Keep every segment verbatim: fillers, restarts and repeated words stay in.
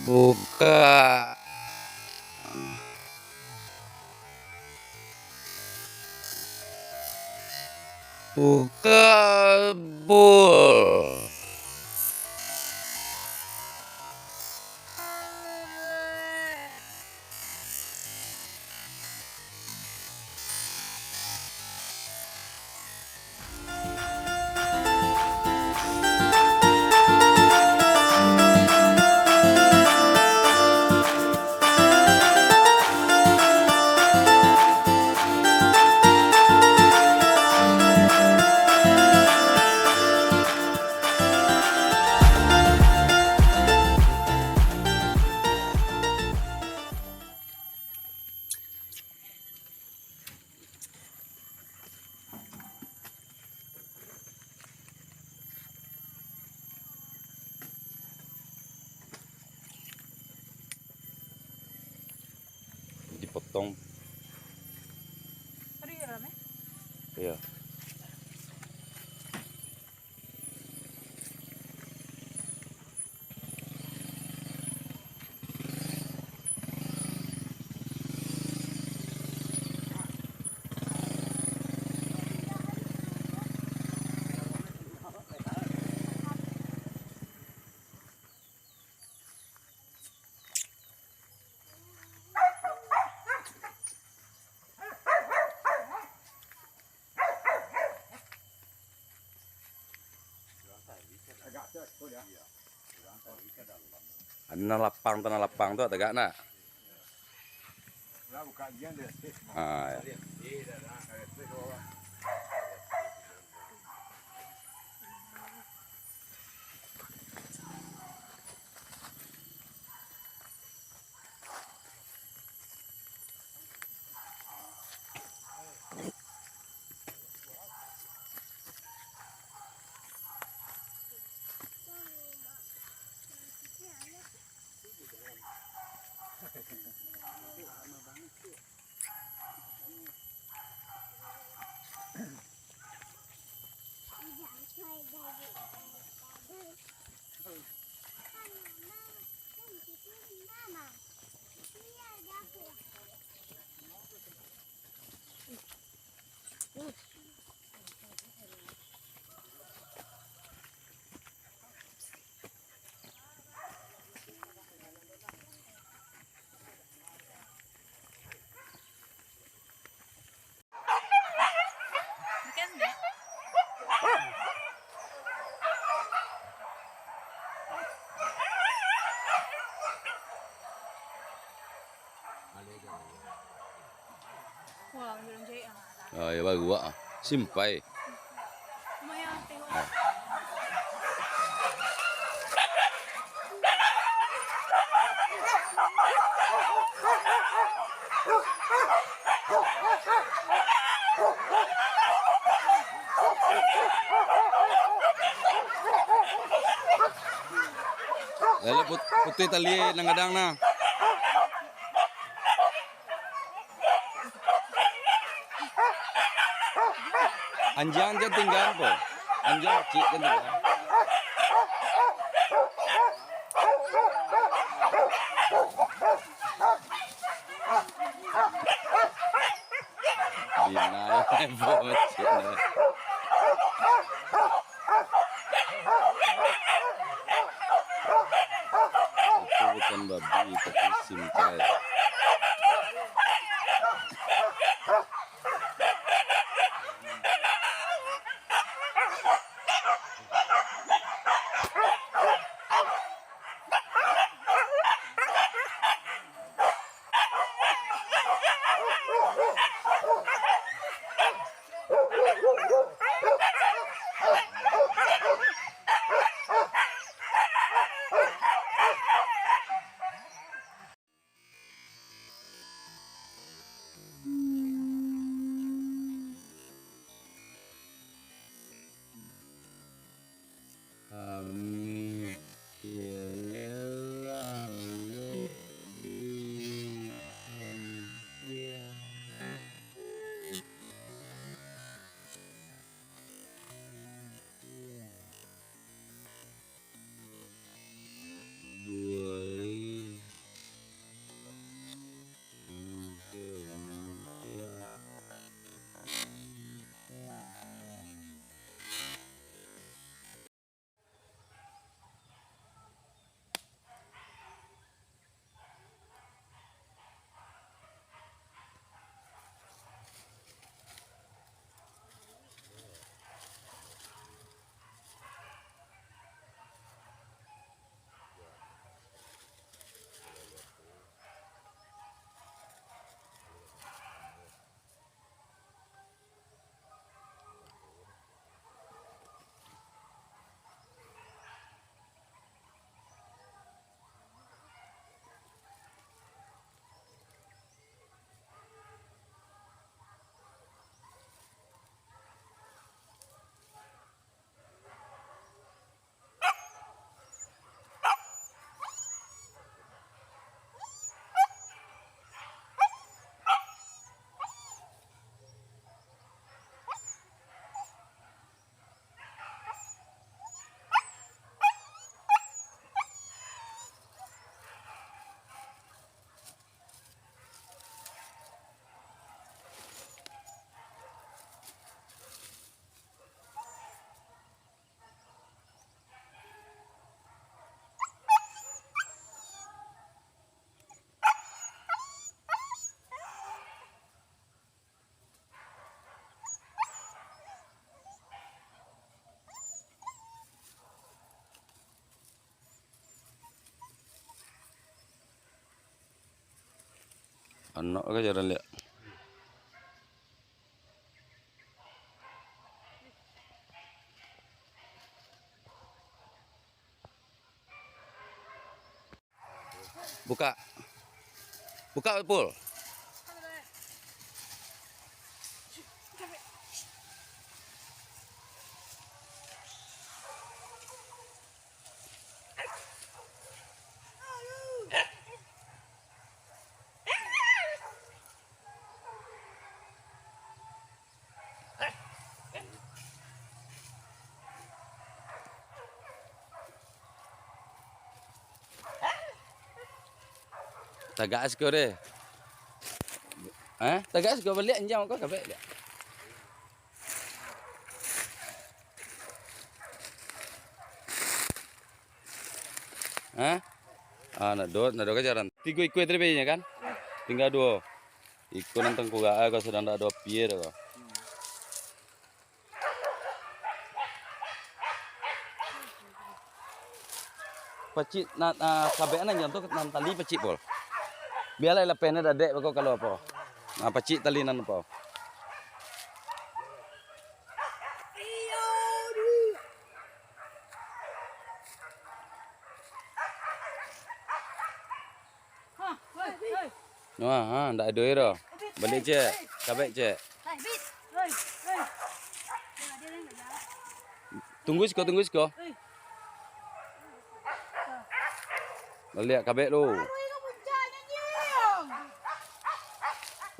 Buka. Buka bul. Dipotong. Aduh, ya, rame. Iya. Ado nan lapang, tanah lapang tu tagak nak. Ah, ya. Wah, urang jahit ah. Ah, ya, baru ah. Simpai. Lumayan tengok. Ah. Lalok put-, putuih tali nan gadang nah. Anjiang jan tinggaan, po. Anjiang kecik jan tinggaan. Bina, po, kecik nah. Itu bukan babi, tapi simpai. Anak ka jalan liak. Buka. Buka, Pul. Tagak siko deh. Eh, tagak siko baliak anjiang ko kabek deh. Hah? Ah, nak do, nak do kajaran. Tigo ikua tadi bayinya kan? Tingga duo. Iko nan tangkurak ah, ko sadang dak ado api dah ko. Pacik nan, ah, kabek nan jan tu nan tali pacik, Pul. Bialah lapeh ni dadek bako kalau apo. Nah, pacik tali nan apo. Wah, ha, ndak ado iro. Baliak, Cek. Kabek, Cek. Tunggu siko, tunggu siko. Baliak, kabek lu.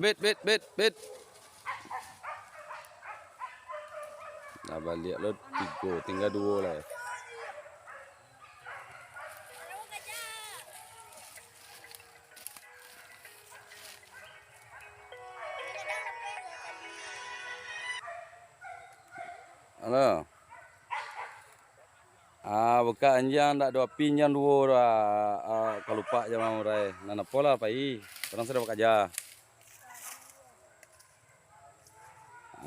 Bet, bet, bet, bet. Lah baliak lo tigo, tingga duo lai. Halo. Ah, bukak anjiang ndak ado api, anjiang duo dah, ah, kalupak jamaah urai. Nan apolah pai, urang sadang bakaja.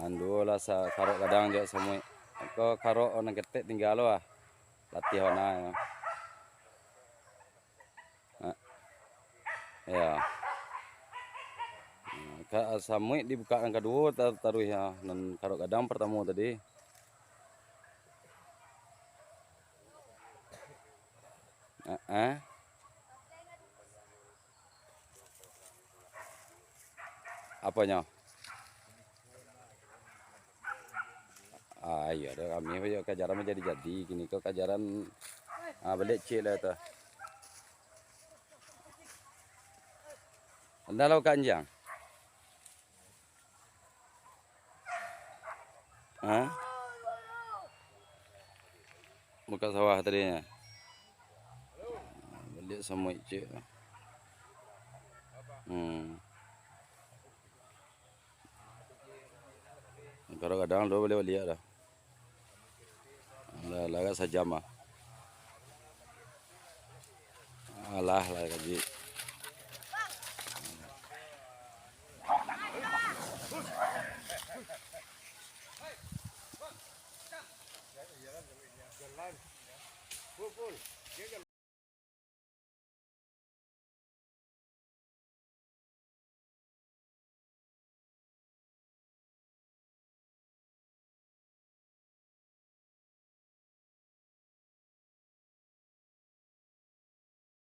Anduo lah sa-, karok gadang jo samuik. Ko karok nan ketek tingga lo ah. Latih wana yo. Ah. Yo. Ka-, samuik dibukak nan kaduo ta-, taruih yo. Nan karok gadang partamo tadi. Ah, ah. Aponyo? Ah, iyo, ado kami, iyo, kajaran manjadi-jadi. Kini ko kajaran, ah, baliak ciek lah tu. Anda lah bukak anjiang? Ha? Bukak sawah tadi nyo. Baliak samuik ciek. Hmm. Karok gadang lo baliak-baliak dah. Lah, lah agak sajam ah. Alah, lah kaji.